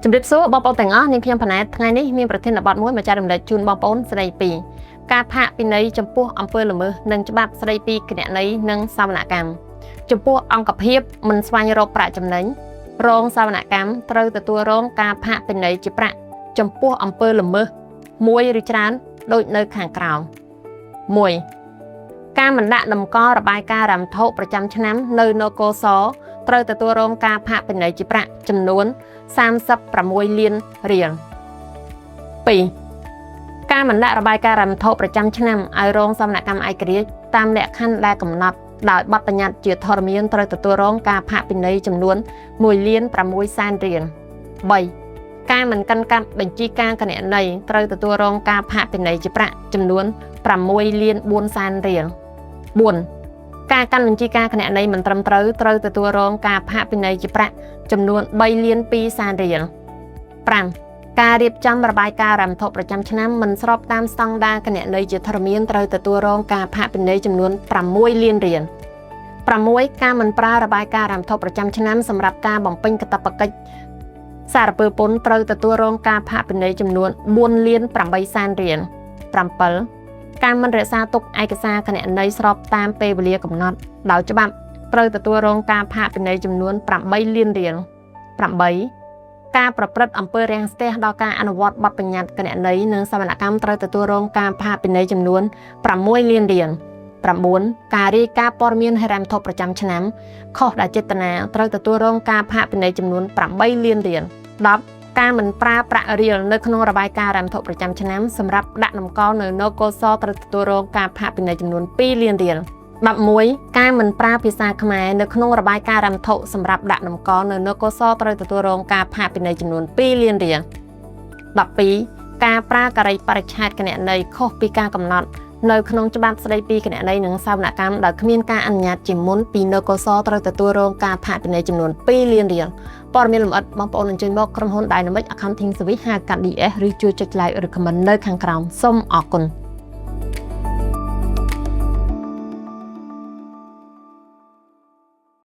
ជំរាបសួរបងប្អូនទាំងអស់នាងខ្ញុំផណែតថ្ងៃនេះមានប្រធានបទមួយមកចែករំលែកជូនបងប្អូនស្ដីពីការផាកពិន័យចំពោះអំពើល្មើសនិងច្បាប់ស្ដីពីគណនេយ្យនិងសវនកម្មចំពោះអង្គភាពមិនស្វែងរកប្រាក់ចំណេញរងសវនកម្មត្រូវទទួលរងការផាកពិន័យជាប្រាក់ចំពោះអំពើល្មើសមួយឬច្រើនដូចនៅខាងក្រោម1ការមិនដាក់តម្កល់របាយការណ៍រំធុប្រចាំឆ្នាំនៅនគរសត្រូវទទួលរងការផាកពិន័យជាប្រាក់ចំនួន 36លានរៀល2ការមិនដាក់របាយការណ៍រំធុប្រចាំឆ្នាំឲ្យរងសវនកម្មឯករាជ្យតាមលក្ខខណ្ឌដែលកំណត់ដោយបទបញ្ញត្តិជាធរមានត្រូវទទួលរងការផាកពិន័យចំនួន1លាន6សែនរៀល3ការមិនកាន់កាប់បញ្ជីការគណនេយ្យត្រូវទទួលរងការផាកពិន័យជាប្រាក់ចំនួន6លាន4សែនរៀល4ការកាន់បញ្ជីការគណនេយ្យមិនត្រឹមត្រូវត្រូវទទួលរងការផាកពិន័យជាប្រាក់ចំនួន3លាន2សែនរៀល5ការរៀបចំរបាយការណ៍រំធុប្រចាំឆ្នាំមិនស្របតាមស្តង់ដារគណនេយ្យជាធរមានត្រូវទទួលរងការផាកពិន័យចំនួន6លានរៀល6ការមិនប្រើរបាយការណ៍រំធុប្រចាំឆ្នាំសម្រាប់ការបំពេញកាតព្វកិច្ចសារពើពន្ធត្រូវទទួលរងការផាកពិន័យចំនួន4លាន8សែនរៀល7ការមិនរក្សាទុកឯកសារគណនេយ្យស្របតាមពេលវេលាកំណត់ដោយច្បាប់ត្រូវទទួលរងការផាកពិន័យចំនួន8លានរៀល8ការប្រព្រឹត្តអំពើរាំងស្ទះដល់ការអនុវត្តបទបញ្ញត្តិគណនេយ្យនិងសវនកម្មត្រូវទទួលរងការផាកពិន័យចំនួន6លានរៀល9ការរាយការណ៍ព័ត៌មានហិរញ្ញវត្ថុប្រចាំឆ្នាំខុសដោយចេតនាត្រូវទទួលរងការផាកពិន័យចំនួន8លានរៀល10ការមិនប្រើប្រាក់រៀលនៅក្នុងរបាយការណ៍រំធុប្រចាំឆ្នាំសម្រាប់ដាក់តម្កល់នៅនគរសត្រូវទទួលរងការផាកពិន័យចំនួន2លានរៀល11ការមិនប្រើភាសាខ្មែរនៅក្នុងរបាយការណ៍រំធុសម្រាប់ដាក់តម្កល់នៅនគរសត្រូវទទួលរងការផាកពិន័យចំនួន2លានរៀល12ការប្រើការីបរិច្ឆេទគណនេយ្យខុសពីការកំណត់នៅក្នុងច្បាប់ស្តីពីគណនេយ្យនិងសវនកម្មដោយគ្មានការអនុញ្ញាតជាមុនពីនគរសត្រូវទទួលរងការផាកពិន័យចំនួន2លានរៀលព័ត៌មានលម្អិតបងប្អូនអញ្ជើញមកក្រុមហ៊ុន Dynamic Accounting Service ហៅកាត់ DS ឬជួយចុច like ឬ comment នៅខាងក្រោមសូមអរគុណ។